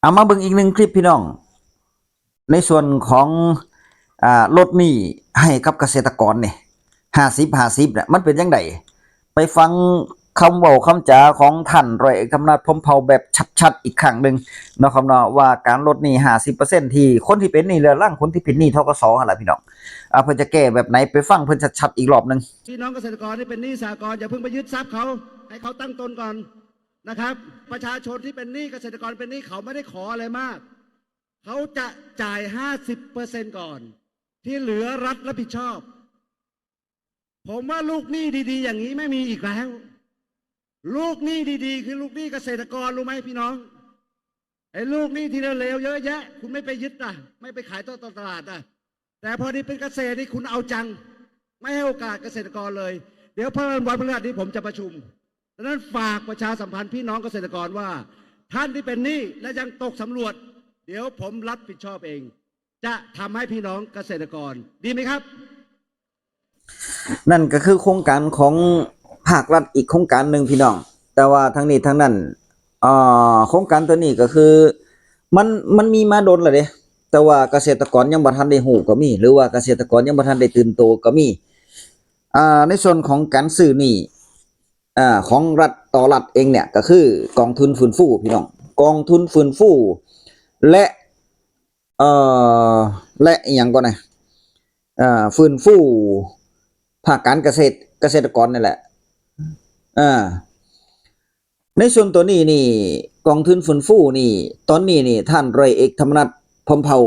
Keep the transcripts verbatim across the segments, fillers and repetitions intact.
เอามาเบิ่งอีกหนึ่งคลิปพี่น้อง ในส่วนของ อ่า ลดหนี้ให้กับเกษตรกรนี่ ห้าสิบ ห้าสิบ เนี่ย มันเป็นจั่งใด ไปฟังคำเว้าคำจาของท่านร้อยเอกธรรมนัส พรหมเผ่า แบบชัดๆ อีกครั้งหนึ่งเนาะครับเนาะ ว่าการลดหนี้ ห้าสิบเปอร์เซ็นต์ ที่คนที่เป็นหนี้เรื้อรัง คนที่เป็นหนี้ ธ.ก.ส. หั่นล่ะพี่น้อง อ่า เพิ่นจะแก้แบบไหน ไปฟังเพิ่นชัดๆ อีกรอบหนึ่ง พี่น้องเกษตรกรที่เป็นหนี้สหกรณ์ อย่าเพิ่งไปยึดทรัพย์เขา ให้เขาตั้งตนก่อนนะครับ ประชาชนที่เป็นหนี้ เกษตรกรเป็นหนี้ เขาไม่ได้ขออะไรมาก เขาจะจ่าย ห้าสิบเปอร์เซ็นต์ ก่อน ที่เหลือรัฐรับผิดชอบ ผมว่าลูกหนี้ดีๆ อย่างนี้ไม่มีอีกแล้ว ลูกหนี้ดีๆ คือลูกหนี้เกษตรกร รู้ไหมพี่น้อง ไอ้ลูกหนี้ที่เลวๆ เยอะแยะ คุณไม่ไปยึดอ่ะ ไม่ไปขายต่อตลาดอ่ะ แต่พอดีเป็นเกษตรนี่คุณเอาจัง ไม่ให้โอกาสเกษตรกรเลย เดี๋ยวเพิ่มวันพฤหัสนี้ผมจะประชุม ดังนั้นฝากประชาสัมพันธ์พี่น้องเกษตรกรว่า ท่านที่เป็นหนี้และยังตกสำรวจ เดี๋ยวผมรับผิดชอบเอง จะทำให้พี่น้องเกษตรกร ดีไหมครับ นั่นก็คือโครงการของภาครัฐอีกโครงการหนึ่งพี่น้อง แต่ว่าทั้งนี้ทั้งนั้น เอ่อ โครงการตัวนี้ก็คือ มัน มันมีมาโดนแล้วเด้ แต่ว่าเกษตรกรยังบ่ทันได้ฮู้ก็มี หรือว่าเกษตรกรยังบ่ทันได้ตื่นตัวก็มี อ่า ในส่วนของการซื้อหนี้ อ่า ของรัฐต่อรัฐเองเนี่ย ก็คือกองทุนฟื้นฟูพี่น้อง กองทุนฟื้นฟู และ เอ่อ และอีกอย่างก่อนนะ เอ่อ ฟื้นฟูภาคการเกษตร เกษตรกรนี่แหละ อ่า ในส่วนตัวนี้นี่ กองทุนฟื้นฟูนี่ ตอนนี้นี่ ท่านร้อยเอกธรรมนัส พรหมเผ่า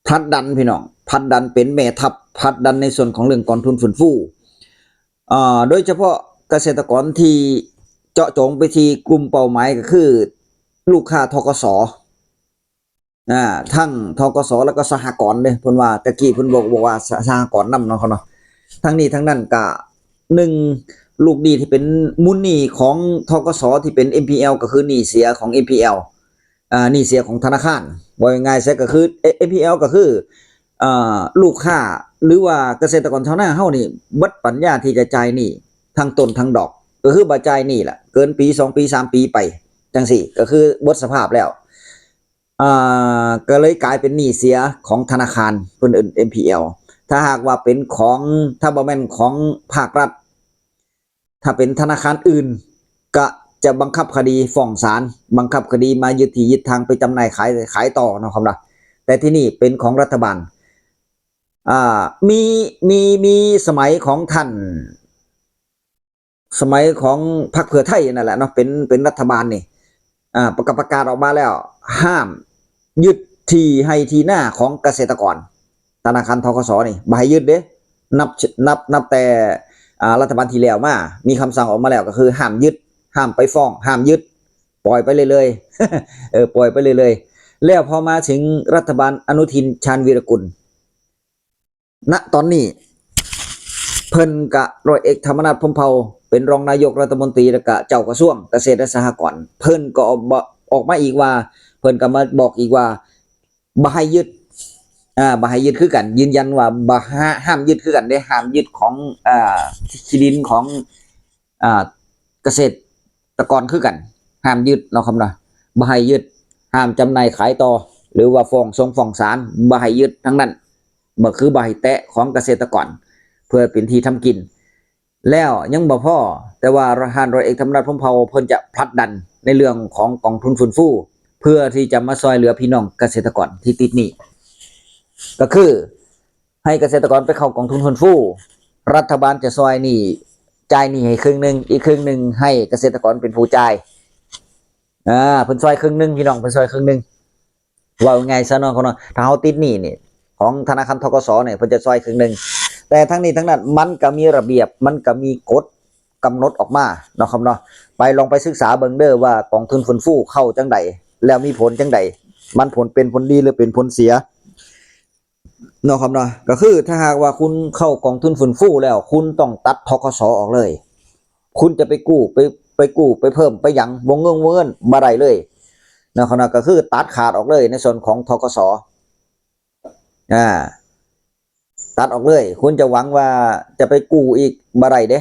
ผลักดันพี่น้อง ผลักดันเป็นแม่ทัพ ผลักดันในส่วนของเรื่องกองทุนฟื้นฟู อ่า โดยเฉพาะเกษตรกรที่เจาะจงไปที่กลุ่มเป้าหมายก็คือลูกค้า ธ.ก.ส. อ่า ทั้ง ธ.ก.ส. แล้วก็สหกรณ์เด้ เพิ่นว่า ตะกี้เพิ่นบอก บอกว่าส-, สหกรณ์นำเนาะครับเนาะ ทั้งนี้ทั้งนั้นก็ หนึ่ง ลูกหนี้ที่เป็นมูลหนี้ของ ธ.ก.ส. ที่เป็น เอ็น พี แอล ก็คือหนี้เสียของ เอ็น พี แอล อ่า หนี้เสียของธนาคาร เว้าง่ายๆ ซะก็คือ เอ-, เอ็น พี แอล ก็คือ อ่า ลูกค้า หรือว่าเกษตรกรชาวนาเฮานี่ เบิดปัญญาที่จะจ่ายหนี้ ทั้งต้นทั้งดอก ก็คือบ่จ่ายหนี้ล่ะ เกินปี สองปี สามปีไป จั่งซี้ ก็คือเบิดสภาพแล้ว อ่า ก็เลยกลายเป็นหนี้เสียของธนาคาร เพิ่นเอิ้น เอ็น พี แอล ถ้าหากว่าเป็นของ ถ้าบ่แม่นของภาครัฐ ถ้าเป็นธนาคารอื่น ก็จะบังคับคดีฟ้องศาล บังคับคดีมายึดที่ยึดทางไปจำหน่ายขาย ขายต่อเนาะครับเนาะ แต่ที่นี่เป็นของรัฐบาล อ่า มี มี มีสมัยของท่าน สมัยของพรรคเพื่อไทยนั่นแหละเนาะ เป็น เป็นรัฐบาลนี่ อ่า ประกาศ ประกาศออกมาแล้ว ห้ามยึดที่ไฮ่ที่นาของเกษตรกร ธนาคาร ธ.ก.ส. นี่ บ่ให้ยึดเด้ นับ นับ นับแต่ อ่า รัฐบาลที่แล้วมา มีคำสั่งออกมาแล้ว ก็คือห้ามยึด ห้ามไปฟ้อง ห้ามยึด ปล่อยไปเรื่อยๆ เออ ปล่อยไปเรื่อยๆ แล้วพอมาถึงรัฐบาลอนุทิน ชาญวีรกูล ณ ตอนนี้ เพิ่นกะ ร้อยเอกธรรมนัส พรหมเผ่า เป็นรองนายกรัฐมนตรี แล้วกะเจ้ากระทรวงเกษตรและสหกรณ์ เพิ่นก็ออกบ่ ออกมาอีกว่า เพิ่นก็มาบอกอีกว่า บ่ให้ยึด อ่า บ่ให้ยึดคือกัน ยืนยันว่าบ่ห้า-, ห้ามยึดคือกันเด้ ห้ามยึดของ อ่า ที่ดินของ อ่า เกษตรกรคือกัน ห้ามยึดเนาะครับเนาะ บ่ให้ยึด ห้ามจำหน่ายขายต่อ หรือว่าฟ้อง ส่งฟ้องศาล บ่ให้ยึดทั้งนั้น บ่คือบ่ให้แตะของเกษตรกร เพื่อเป็นที่ทำกิน แล้วยังบ่พอ แต่ว่าท่านร้อยเอกธรรมนัส พรหมเผ่า เพิ่นจะผลักดันในเรื่องของกองทุนฟื้นฟู เพื่อที่จะมาซ่อยเหลือพี่น้องเกษตรกรที่ติดหนี้ ก็คือให้เกษตรกรไปเข้ากองทุนฟื้นฟู รัฐบาลจะซ่อยหนี้ จ่ายหนี้ให้ครึ่งหนึ่ง อีกครึ่งหนึ่งให้เกษตรกรเป็นผู้จ่าย อ่า เพิ่นซ่อยครึ่งหนึ่งพี่น้อง เพิ่นซ่อยครึ่งหนึ่ง เว้าง่ายซะเนาะ เนาะ ถ้าเฮาติดหนี้นี่ ของธนาคาร ธ.ก.ส. เนี่ย เพิ่นจะซ่อยครึ่งหนึ่ง แต่ทั้งนี้ทั้งนั้น มันก็มีระเบียบ มันก็มีกฎกำหนดออกมาเนาะครับเนาะ ไปลองไปศึกษาเบิ่งเด้อว่ากองทุนฟื้นฟูเข้าจั่งใด แล้วมีผลจั่งใด มันผลเป็นผลดีหรือเป็นผลเสีย เนาะครับเนาะ ก็คือถ้าหากว่าคุณเข้ากองทุนฟื้นฟูแล้ว คุณต้องตัด ธ.ก.ส. ออกเลย คุณจะไปกู้ ไป ไปกู้ ไปเพิ่ม ไปหยัง วงเงิน วงเงิน บ่ได้เลย เนาะครับเนาะ ก็คือตัดขาดออกเลยในส่วนของ ธ.ก.ส. อ่า ตัดออกเลย คุณจะหวังว่าจะไปกู้อีก บ่ได้เด้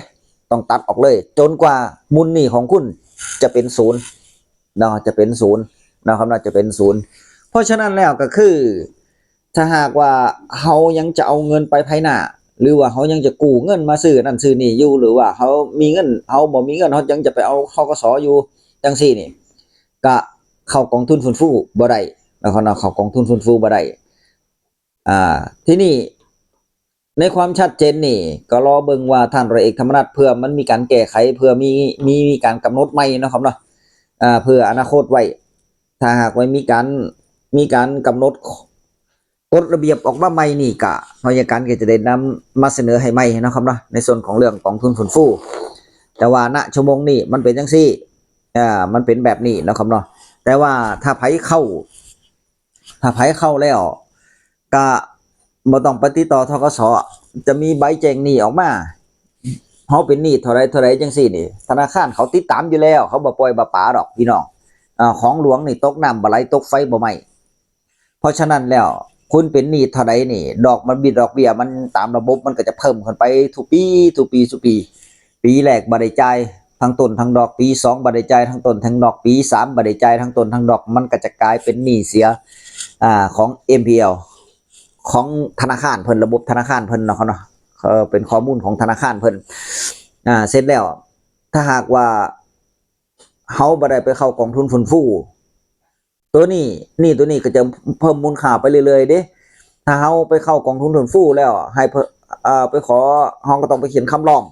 ต้องตัดออกเลย จนกว่ามูลหนี้ของคุณจะเป็นศูนย์ เนาะ จะเป็นศูนย์ นะครับเนาะ จะเป็นศูนย์ เพราะฉะนั้นแล้วก็คือ ถ้าหากว่าเฮายังจะเอาเงินไปไผหน้า หรือว่าเฮายังจะกู้เงินมาซื้อนั่นซื้อนี่อยู่ หรือว่าเฮามีเงิน เฮาบ่มีเงิน เฮายังจะไปเอา ธ.ก.ส. อยู่จั่งซี้นี่ ก็เข้ากองทุนฟื้นฟูบ่ได้นะครับเนาะ เข้ากองทุนฟื้นฟูบ่ได้ อ่า ทีนี้ในความชัดเจนนี่ ก็รอเบิ่งว่าท่านร้อยเอกธรรมนัส เพื่อมันมีการแก้ไข เพื่อมี มี มีการกำหนดใหม่เนาะครับเนาะ อ่า เพื่ออนาคตไว้ ถ้าหากว่ามีการ มีการกำหนดกฎระเบียบออกมาใหม่นี่ ก็พยาการก็จะได้นำมาเสนอให้ใหม่เนาะครับเนาะ ในส่วนของเรื่องกองทุนฟื้นฟู แต่ว่า ณ ชั่วโมงนี้มันเป็นจั่งซี้ อ่า มันเป็นแบบนี้เนาะครับเนาะ แต่ว่าถ้าไผเข้า ถ้าไผเข้าแล้ว ก็บ่ต้องไปติดต่อ ธ.ก.ส. จะมีใบแจ้งหนี้ออกมา เฮาเป็นหนี้เท่าใดเท่าใดจั่งซี้นี่ ธนาคารเขาติดตามอยู่แล้ว เขาบ่ปล่อยบ่ป๋าดอกพี่น้อง อ่า ของหลวงนี่ตกน้ำบ่ไหล ตกไฟบ่ไหม้ เพราะฉะนั้นแล้ว คุณเป็นหนี้เท่าใดนี่ ดอกมันบิดดอกเบี้ยมันตามระบบมันก็จะเพิ่มขึ้นไปทุกปี ทุกปี ทุกปี ปีแรกบ่ได้จ่ายทั้งต้นทั้งดอก ปีสองบ่ได้จ่ายทั้งต้นทั้งดอก ปีสามบ่ได้จ่ายทั้งต้นทั้งดอก มันก็จะกลายเป็นหนี้เสีย อ่า ของ เอ็มพีแอล ของธนาคารเพิ่น ระบบธนาคารเพิ่นเนาะครับเนาะ เออ เป็นข้อมูลของธนาคารเพิ่น อ่า เสร็จแล้ว ถ้าหากว่าเฮาบ่ได้ไปเข้ากองทุนฟื้นฟู ตัวนี้ หนี้ตัวนี้ก็จะเพิ่มมูลค่าไปเรื่อยๆเด้ ถ้าเฮาไปเข้ากองทุนฟื้นฟูแล้ว ให้เพิ่น เอ่อ ไปขอ เฮาก็ต้องไปเขียนคำร้อง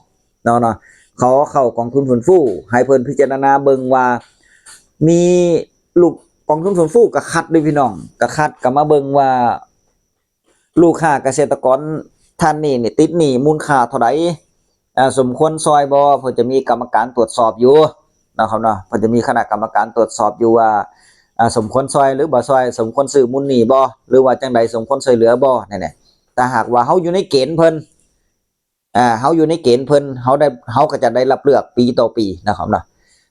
เนาะ เนาะ ขอเข้ากองทุนฟื้นฟู ให้เพิ่นพิจารณาเบิ่งว่า มีลูก กองทุนฟื้นฟูก็คัดเด้พี่น้อง ก็คัด ก็มาเบิ่งว่า ลูกค้าเกษตรกรท่านนี้นี่ติดหนี้มูลค่าเท่าใด อ่า สมควรซ่อยบ่ เพิ่นจะมีกรรมการตรวจสอบอยู่นะครับเนาะ เพิ่นจะมีคณะกรรมการตรวจสอบอยู่ว่า อ่า สมควรซ่อยหรือบ่ซ่อย สมควรซื้อมูลหนี้บ่ หรือว่าจั่งใด สมควรช่วยเหลือบ่ นี่แหละ ถ้าหากว่าเฮาอยู่ในเกณฑ์เพิ่น อ่า เฮาอยู่ในเกณฑ์เพิ่น เฮาได้ เฮาก็จะได้รับเลือกปีต่อปีนะครับเนาะ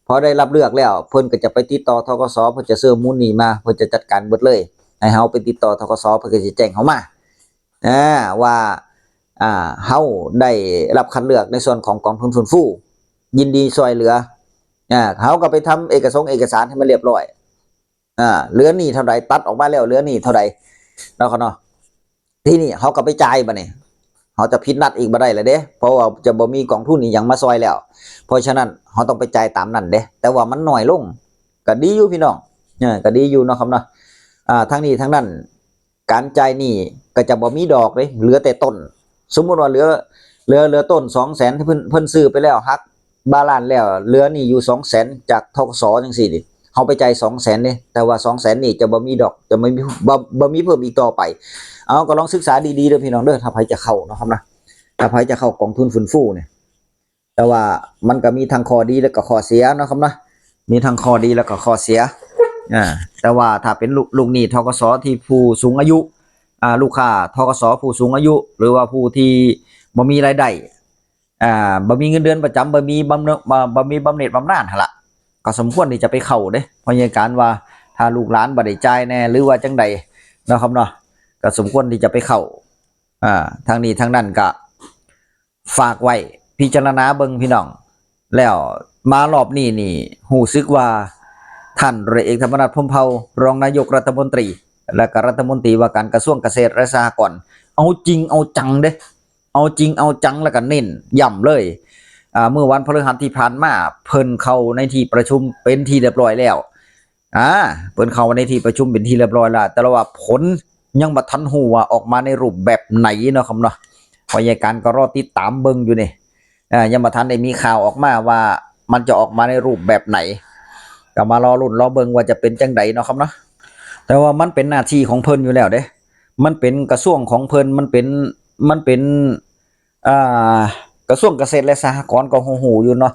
พอได้รับเลือกแล้ว เพิ่นก็จะไปติดต่อ ธ.ก.ส. เพิ่นจะซื้อมูลหนี้มา เพิ่นจะจัดการเบิดเลย ให้เฮาไปติดต่อ ธ.ก.ส. เพิ่นก็สิแจ้งเฮามา อ่า ว่า อ่า เฮาได้รับคัดเลือกในส่วนของกองทุนฟื้นฟู ยินดีซ่อยเหลือ อ่า เฮาก็ไปทำเอกสงค์เอกสารให้มันเรียบร้อย อ่า เหลือหนี้เท่าใด ตัดออกมาแล้วเหลือหนี้เท่าใดเนาะครับเนาะ ทีนี้เฮาก็ไปจ่ายบัดนี้ เฮาจะผิดนัดอีกบ่ได้แล้วเด้ เพราะว่าจะบ่มีกองทุนอีหยังมาซ่อยแล้ว เพราะฉะนั้นเฮาต้องไปจ่ายตามนั้นเด้ แต่ว่ามันน้อยลง ก็ดีอยู่พี่น้อง เออ ก็ดีอยู่เนาะครับเนาะ อ่า ทั้งนี้ทั้งนั้น การจ่ายหนี้ก็จะบ่มีดอกเด้ เหลือแต่ต้น สมมุติว่าเหลือ เหลือ เหลือต้นสองแสน ที่เพิ่น เพิ่นซื้อไปแล้ว หักบาลานซ์แล้ว เหลือหนี้อยู่สองแสนจาก ธ.ก.ส. จั่งซี้นี่ เฮาไปจ่ายสองแสนเด้ แต่ว่าสองแสนนี่จะบ่มีดอก จะบ่มี บ่ บ่มีเพิ่มอีกต่อไป เอา ก็ลองศึกษาดีๆเด้อพี่น้องเด้อ ถ้าไผจะเข้าเนาะครับนะ ถ้าไผจะเข้ากองทุนฟื้นฟูเนี่ย แต่ว่ามันก็มีทั้งข้อดีและก็ข้อเสียเนาะครับเนาะ มีทั้งข้อดีและก็ข้อเสีย อ่า แต่ว่าถ้าเป็นลูก ลูกหนี้ ธ.ก.ส. ที่ผู้สูงอายุ อ่า ลูกค้า ธ.ก.ส. ผู้สูงอายุ หรือว่าผู้ที่บ่มีรายได้ อ่า บ่มีเงินเดือนประจำ บ่มีบำเหน็จ บ่ บ่มีบำเหน็จบำนาญหั่นล่ะ ก็สมควรที่จะไปเข้าเด้ เพราะเหตุการณ์ว่าถ้าลูกหลานบ่ได้จ่ายแน่ หรือว่าจั่งใดเนาะครับเนาะ ก็สมควรที่จะไปเข้า อ่า ทั้งนี้ทั้งนั้นก็ ฝากไว้พิจารณาเบิ่งพี่น้อง แล้วมารอบนี้นี่ รู้สึกว่าท่านร้อยเอกธรรมนัส พรหมเผ่า รองนายกรัฐมนตรี และก็รัฐมนตรีว่าการกระทรวงเกษตรและสหกรณ์ เอาจริงเอาจังเด้ เอาจริงเอาจังแล้วก็เน้นย้ำเลย อ่า เมื่อวันพฤหัสที่ผ่านมา เพิ่นเข้าในที่ประชุมเป็นที่เรียบร้อยแล้ว อ่า เพิ่นเข้าในที่ประชุมเป็นที่เรียบร้อยแล้ว แต่ว่าผลยังบ่ทันรู้ว่าออกมาในรูปแบบไหนเนาะครับเนาะ พยาการก็รอติดตามเบิ่งอยู่นี่ อ่า ยังบ่ทันได้มีข่าวออกมาว่ามันจะออกมาในรูปแบบไหน ก็มารอลุ้นรอเบิ่งว่าจะเป็นจั่งใดเนาะครับเนาะ แต่ว่ามันเป็นหน้าที่ของเพิ่นอยู่แล้วเด้ มันเป็นกระทรวงของเพิ่น มันเป็น มันเป็น อ่า กระทรวงเกษตรและสหกรณ์ก็ฮู้ๆอยู่เนาะ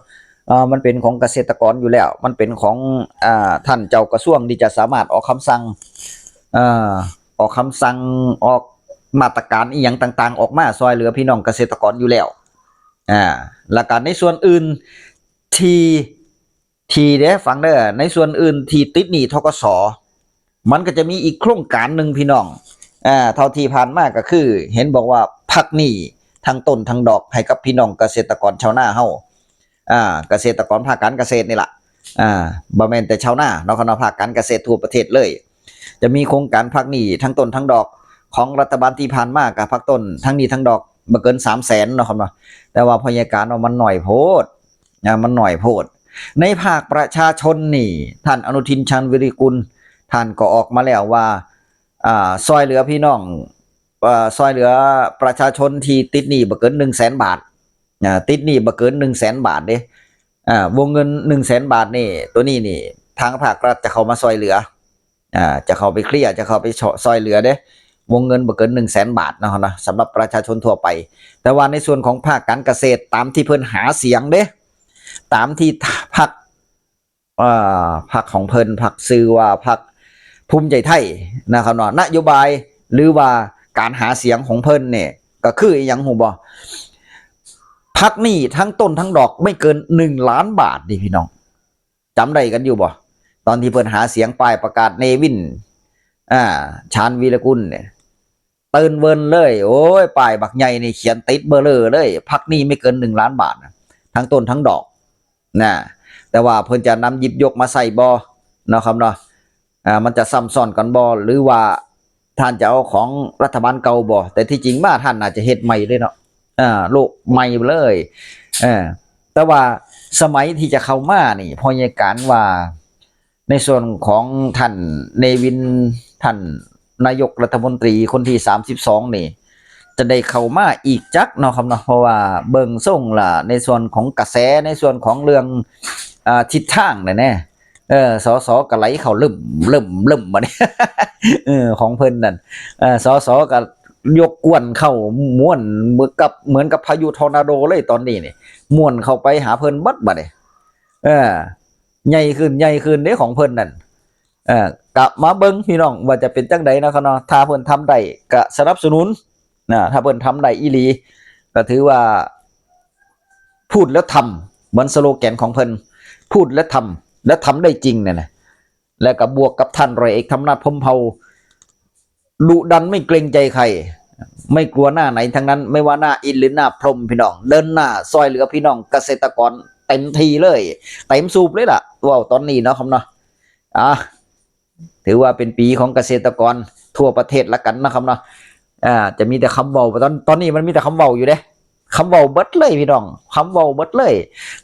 อ่า มันเป็นของเกษตรกรอยู่แล้ว มันเป็นของ อ่า ท่านเจ้ากระทรวงที่จะสามารถออกคำสั่ง อ่า ออกคำสั่ง ออกมาตรการอิหยังต่างๆ ออกมาซ่อยเหลือพี่น้องเกษตรกรอยู่แล้ว อ่า แล้วก็ในส่วนอื่นที่ ที่เด้ ฟังเด้อ ในส่วนอื่นที่ติดหนี้ ธ.ก.ส. มันก็จะมีอีกโครงการหนึ่งพี่น้อง อ่า เท่าที่ผ่านมาก็คือ เห็นบอกว่าพักหนี้ทั้งต้นทั้งดอกให้กับพี่น้องเกษตรกรชาวนาเฮา อ่า เกษตรกรภาคการเกษตรนี่ล่ะ อ่า บ่แม่นแต่ชาวนาเนาะครับเนาะ ภาคการเกษตรทั่วประเทศเลย จะมีโครงการพักหนี้ทั้งต้นทั้งดอกของรัฐบาลที่ผ่านมากับพักต้นทั้งหนี้ทั้งดอกบ่เกิน สามแสนเนาะครับเนาะ แต่ว่าพยากรณ์ว่ามันหน่อยโพด อ่า มันหน่อยโพด ในภาคประชาชนนี่ ท่านอนุทินชาญวีรกูล ท่านก็ออกมาแล้วว่า อ่า ซอยเหลือพี่น้อง อ่า ซอยเหลือประชาชนที่ติดหนี้บ่เกิน หนึ่งแสนบาท อ่า ติดหนี้บ่เกิน หนึ่งแสนบาทเด้ อ่า วงเงิน หนึ่งแสนบาทนี่ ตัวนี้นี่ ทางภาครัฐจะเข้ามาซอยเหลือ อ่า จะเข้าไปเคลียร์ จะเข้าไปซอยเหลือเด้ วงเงินบ่เกิน หนึ่งแสนบาทเนาะครับเนาะ สำหรับประชาชนทั่วไป แต่ว่าในส่วนของภาคการเกษตร ตามที่เพิ่นหาเสียงเด้ ตามที่พรรค อ่า พรรคของเพิ่น พรรคชื่อว่าพรรคภูมิใจไทยนะครับเนาะ นโยบายหรือว่าการหาเสียงของเพิ่นเนี่ย ก็คืออีหยังฮู้บ่ พักหนี้ทั้งต้นทั้งดอกไม่เกิน หนึ่งล้านบาทนี่พี่น้อง จำได้กันอยู่บ่ ตอนที่เพิ่นหาเสียง ป้ายประกาศเนวิน อ่า ชาญวีรกูลเนี่ย เตินเวินเลย โอ้ย ป้ายบักใหญ่นี่เขียนติดเบ้อเร่อเลย พักหนี้ไม่เกิน หนึ่งล้านบาทนะ ทั้งต้นทั้งดอก นะ แต่ว่าเพิ่นจะนำหยิบยกมาใส่บ่เนาะครับเนาะ อ่า มันจะซ้ำซ้อนกันบ่ หรือว่าท่านจะเอาของรัฐบาลเก่าบ่ แต่ที่จริงมาท่านน่าจะเฮ็ดใหม่เลยเนาะ อ่า โละใหม่เลย เออ แต่ว่าสมัยที่จะเข้ามานี่ พยากรณ์ว่า ในส่วนของท่านเนวิน ท่านนายกรัฐมนตรีคนที่ สามสิบสอง นี่ จะได้เข้ามาอีกจักเนาะครับเนาะ เพราะว่าเบิ่งทรงละ ในส่วนของกระแส ในส่วนของเรื่อง อ่า ทิศทางเนี่ยแน่ เออ สส ก็ไหลเข้าลึมลึมลึมมาเนี่ย เออ ของเพิ่นนั่น เออ สส ก็ยกกวนเข้าม่วน เหมือนกับ เหมือนกับพายุทอร์นาโดเลยตอนนี้นี่ ม่วนเข้าไปหาเพิ่นเบิดบัดนี้ เออ ใหญ่ขึ้น ใหญ่ขึ้นเด้ของเพิ่นนั่น เออ กะมาเบิ่งพี่น้องว่าจะเป็นจั่งใดเนาะครับเนาะ ถ้าเพิ่นทำได้ก็สนับสนุน นะ ถ้าเพิ่นทำได้อีหลี ก็ถือว่า พูดแล้วทำ เหมือนสโลแกนของเพิ่น พูดแล้วทำ แล้วทำได้จริงเนี่ยนะ แล้วก็บวกกับท่านร้อยเอกธรรมนัฐ พรหมเผ่า ดุดันไม่เกรงใจใคร ไม่กลัวหน้าไหนทั้งนั้น ไม่ว่าหน้าอินทร์หรือหน้าพรหม พี่น้อง เดินหน้าซอยเหลือพี่น้องเกษตรกรเต็มที่เลย เต็มสูบเลยล่ะ เว้าตอนนี้เนาะครับเนาะ อ่ะ ถือว่าเป็นปีของเกษตรกรทั่วประเทศละกันนะครับเนาะ อ่า จะมีแต่คำเว้า ตอน ตอนนี้มันมีแต่คำเว้าอยู่เด้ คำเว้าเบิดเลยพี่น้อง คำเว้าเบิดเลย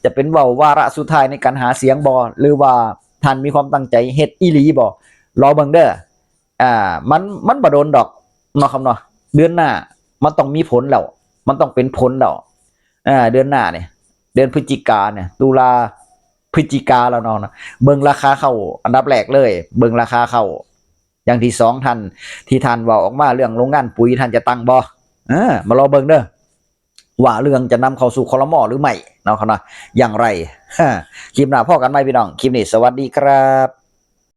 จะเป็นเว้าวาระสุดท้ายในการหาเสียงบ่ หรือว่าท่านมีความตั้งใจเฮ็ดอีหลีบ่ รอเบิ่งเด้อ อ่า มัน มันบ่โดนดอกเนาะครับเนาะ เดือนหน้ามันต้องมีผลแล้ว มันต้องเป็นผลแล้ว อ่า เดือนหน้าเนี่ย เดือนพฤศจิกาเนี่ย ตุลา พฤศจิกาแล้วเนาะ เบิ่งราคาข้าวอันดับแรกเลย เบิ่งราคาข้าว อย่างที่สองท่าน ที่ท่านเว้าออกมาเรื่องโรงงานปุ๋ย ท่านจะตั้งบ่ เออ มารอเบิ่งเด้อ ว่าเรื่องจะนำเข้าสู่ ครม. หรือไม่เนาะครับเนาะ อย่างไร คลิปหน้าพ้อกันใหม่พี่น้อง คลิปนี้สวัสดีครับ